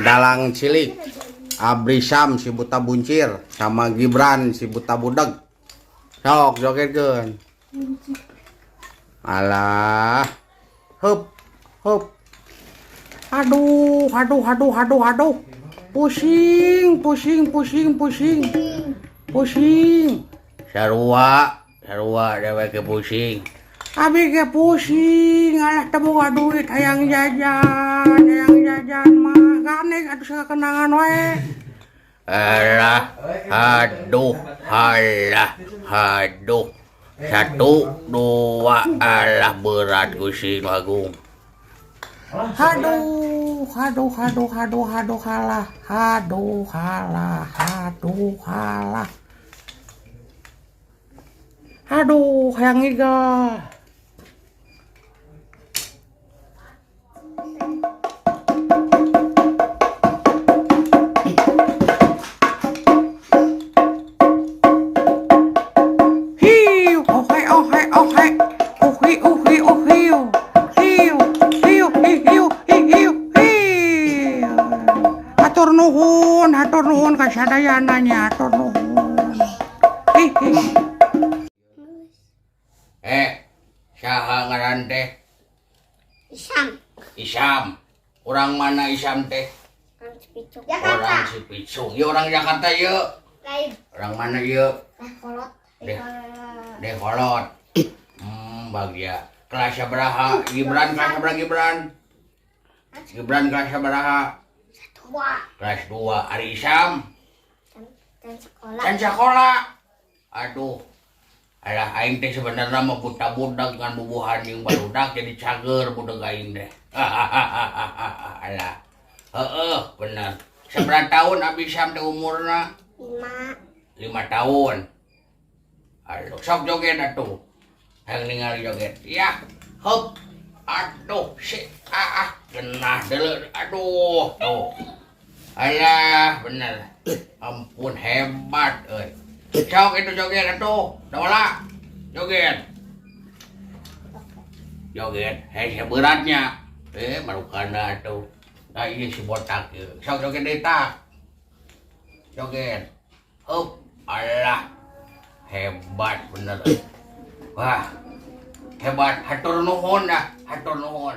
Dalang cilik Abrisam si buta buncir sama Gibran si buta budeg. Sok jogetkeun. Alah. Hup hup. Aduh, aduh, aduh, aduh, aduh. Pusing, pusing, pusing, pusing. Pusing. Sarua, sarua dewek ge pusing. Abi ge pusing, alah teu boga duit hayang jajan mah gandeng atuh kenangan wae. Alah, aduh, alah, aduh. 1, 2, alah berat Gusti Agung. Aduh, aduh, aduh, aduh, aduh, alah, aduh, alah, aduh, alah. Aduh, hayang ngigel. Hiu, ohe, ohe, ohe. Uhi, uhi, uhiu. Hiu, hiu, hiu, hiu, hiu. Hatur nuhun ka sadayana nya, hatur nuhun. Hi, hi. Saha ngaran teh? Isam. Isam. Orang mana Isam teh? Orang Cipicung. Orang Cipicung. Ieu orang Jakarta ieu. Lain. Orang mana ieu? Deh kolot. Deh kolot. Bagia. Kelas sabaraha? Gibran kelas sabaraha Gibran? Gibran kelas sabaraha? 2. Kelas 2. Ari Isam? Dan sekolah. Dan sekolah. Aduh. Alah aing teh sebenarnya mah buta budak kan bubuhan jeung barudak jadi cager budak aing teh. Alah. Heeh, bener. Sabaraha tahun Abi Isam teh umurna? 5. 5 tahun. Aduh, sok joget atuh. Hayang ningali joget. Ya, hop. Aduh, si ah, ah. Genah deuleu. Aduh, tuh. Alah, bener. Ampun hebat euy. Sok itu joget atuh. Dola. Joget. Joget, hese beratnya. Marukana atuh. Nah, ieu si botak ieu. Sok joget deui tah. Joget. Hop, alah. Hebat bener. Wah. Hebat, hatur nuhun dah, hatur nuhun.